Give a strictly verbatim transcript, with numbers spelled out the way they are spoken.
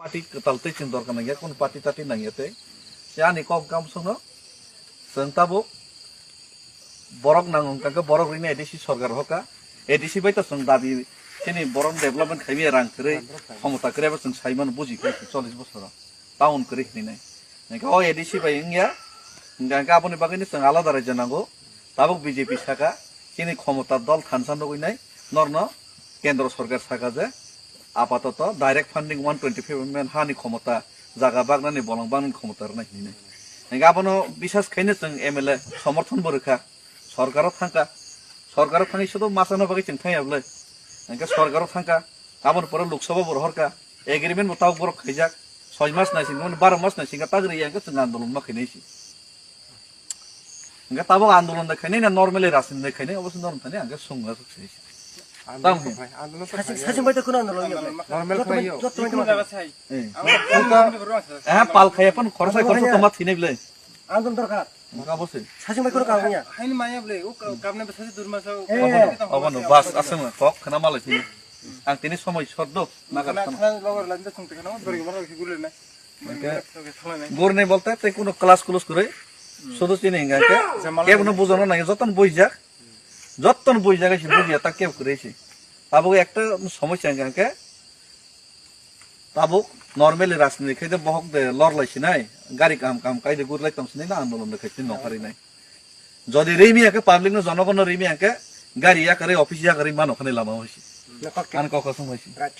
Party kwtal tei chwng dorkar nangya, kunu party tati nangya tei. Se ani kok kam sono, chwng tabuk borok nango hwnkha khe borok rini A D C sorkar hoka. A D C bai to chwng dabi chini borok development khaimya rang kwrwi, khomota kwrwi abo chwng saimano buji khe chollish bosoro. Town kwrwi hinwi nai. Hwnkhe o A D C bai wngya, hwnkha khe aboni bagwino chwng alada raijak nango. Tabuk B J P saka, chini khomota dol thansa nugwi nai, norno kendro sorkar saka je, apatoto direct funding one twenty five M L hani khomota, jaga bagnani bolong bagnani khomota rwnai hinwi nai. Hwnkhe abono bisas khaino chwng M L A somorthon bo rwkha, sorkaro thangkha, sorkaro thangwi sudu masano bagwi chwng thangya bwlai. Hwnkhe sorkaro thangkha, aboni pore Lok Sabha bo rohorkha, agreement bo tabuk borok khaijak, soi mas nai singkha, mane baro mas nai singkha, tagri ya hwnkhe chwng andolon ma khainai si. Hwnkhe tabuk andolon de khainai na normally rajniti de khainai, obo se norm thani hwnkhe sung na suk se. Andolon Tamo. Khlai, andolon Sachin, khlai. Sachin bai to khuna andolon ya. Normal Jotto khlai bai, yo. Jotto bai Ikunu to. Jaga sai. Eh. Ang Ang andolon ni borok ang sa. Eh, pal khaya pan khorsa Andolon khorsa khaya. Toma thine bile. Andolon dorkar. Hwnkhe obo se. Sachin bai khuna kang ya. Haini maya bile, o ka-, kamne bwsa se durma sa, o Eh. Obo no, obo no, bas, aswng kok khna malai thine. Ang tini somoi sot do, nagar Khna, khna. Khna logar landa sung te khna, beri mara ki gule na. Hwnkhe Gurni bolte tei kuno class close kwrwi, sudu chini hwnkha khe Jamal kebo no bujano nangya, jotono buijak, jotono buijak se bujiya ta kebo kwrwi se. Tabuk ekta somosya hwnkha khe tabuk normally rajniti khai de bohok de lor lai sinai, gari kaham kaham kai de guri lai tong sinai na andolon de khai tini nongkhari nai. Jodi rimi hwnkhe public no jonogon no rimi hwnkhe gari yakarwi office yakarwi mano khani lama hoisi. Nokok. Ani kok kosong hoisi. Right.